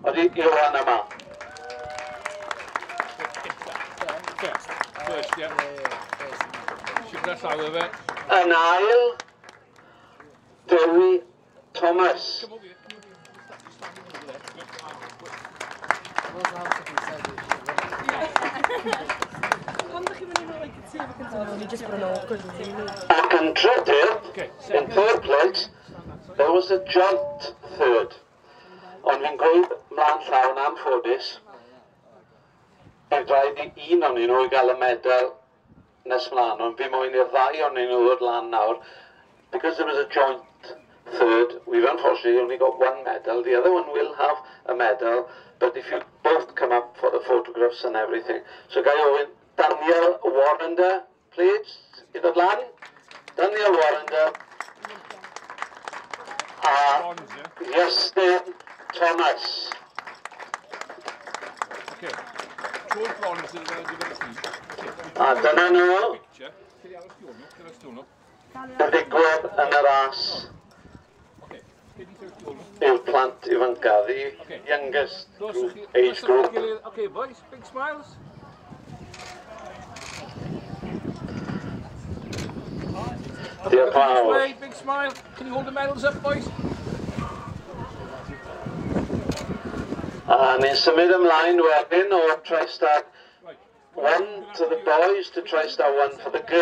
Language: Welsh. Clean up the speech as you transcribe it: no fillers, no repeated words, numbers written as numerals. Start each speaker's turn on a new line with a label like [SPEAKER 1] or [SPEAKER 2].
[SPEAKER 1] Ydy Iwan yma.
[SPEAKER 2] First, yeah. Siwrna llaw fe.
[SPEAKER 1] Yn ail, Dewi Thomas. Ac yn trydydd, in third place, there was a joint third. Ond fi'n gweud mlaen llaw yn anffodus, bydd rhaid i un o'n nhw i gael y medal nes mlaen, ond fi moyn i'r ddau o'n nhw ddod lan nawr. Because there was a joint third, we've unfortunately only got one medal. The other one will have a medal, but if you both come up for the photographs and everything. So gai ofyn Daniel Warrender, please, i ddod lan. Daniel Warrender. A Iestyn Thomas.
[SPEAKER 2] Okay.
[SPEAKER 1] A dyna nhw. Yn digwydd yn y ras yw'r plant ifanca, the youngest group, age group.
[SPEAKER 2] Okay, boys, big smiles.
[SPEAKER 1] Diolch fawr.
[SPEAKER 2] Big smile. Can you hold the medals up, boys?
[SPEAKER 1] A ni'n symud ymlaen wedyn o TriStar 1 to the boys to TriStar 1 for the girls.